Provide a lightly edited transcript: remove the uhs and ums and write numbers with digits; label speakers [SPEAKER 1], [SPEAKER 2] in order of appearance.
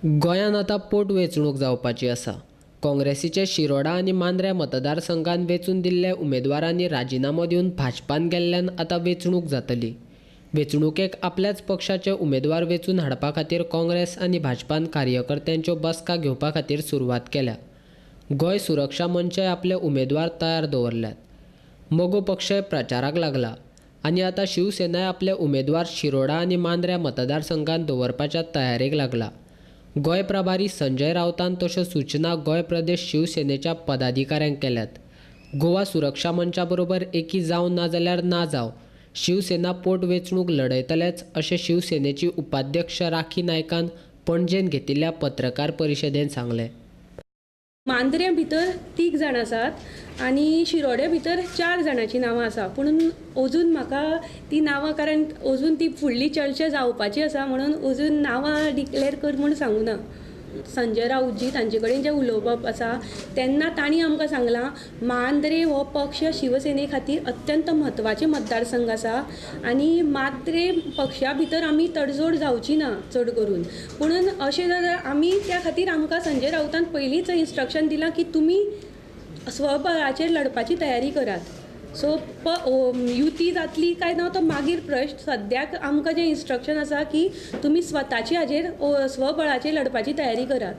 [SPEAKER 1] गोंयांत आतां पोटवेंचणूक जावपाची आसा. काँग्रेसीचे शिरोडा आनी मांद्र्या मतदारसंघात वेंचून दिल्ल्या उमेदवारांनी राजिनामो दिवन भाजपान गेल्ल्यान आतां वेंचणूक जातली. वेंचणुकेक आपल्याच पक्षाचे उमेदवार वेंचून हाडपा खातीर काँग्रेस आनी भाजपान कार्यकर्त्यांच्यो बसका घेवपा खातीर सुरवात केल्या. गोंय सुरक्षा मंचय आपले उमेदवार तयार दवरल्यात. मगो पक्षय प्रचाराक लागला आनी आतां शिवसेनाय आपले उमेदवार शिरोडा आनी मांद्र्या मतदारसंघात दवरपाच्या तयारेक लागला. गोंय प्रभारी संजय राऊतान तश्यो सूचना गोंय प्रदेश शिवसेनेच्या पदाधिकाऱ्यांक केल्यात. गोवा सुरक्षा मंचा बरोबर एकी जावं ना जाल्यार ना जावं, शिवसेना पोटवेंचणूक लढयतलेच अशें शिवसेनेची उपाध्यक्ष राखी नायकान पणजेंत घेतिल्ल्या पत्रकार परिशदेंत सांगलें.
[SPEAKER 2] मांद्रे भितर 3 जाण आसात आनी शिरोड्या भितर 4 जाणांची नांवां आसा, पूण अजून म्हाका ती नांवां, कारण अजून ती फुडली चर्चा जावपाची आसा म्हणून अजून नांवां डिक्लेर कर म्हूण सांगूना. संजय राऊतजी तांचे कडेन जें उलोवप आसा तेन्ना तांणी आमकां सांगलां मांद्रे हो पक्ष शिवसेने खातीर अत्यंत म्हत्वाचे मतदारसंघ आसा आनी मांद्रे पक्षा भितर आमी तडजोड जावची ना चड करून, पुणून अशें जाल्यार आमी त्या खातीर आमकां संजय राऊतान पयलींच इन्स्ट्रक्शन दिलां की तुमी स्वबळाचेर लढपाची तयारी करात. सो युती जातली काय ना तो मागीर प्रश्न, सद्याक आमकां जें इन्स्ट्रक्शन आसा की तुमी स्वताचे हाजेर स्वबळाचेर लढपाची तयारी करात.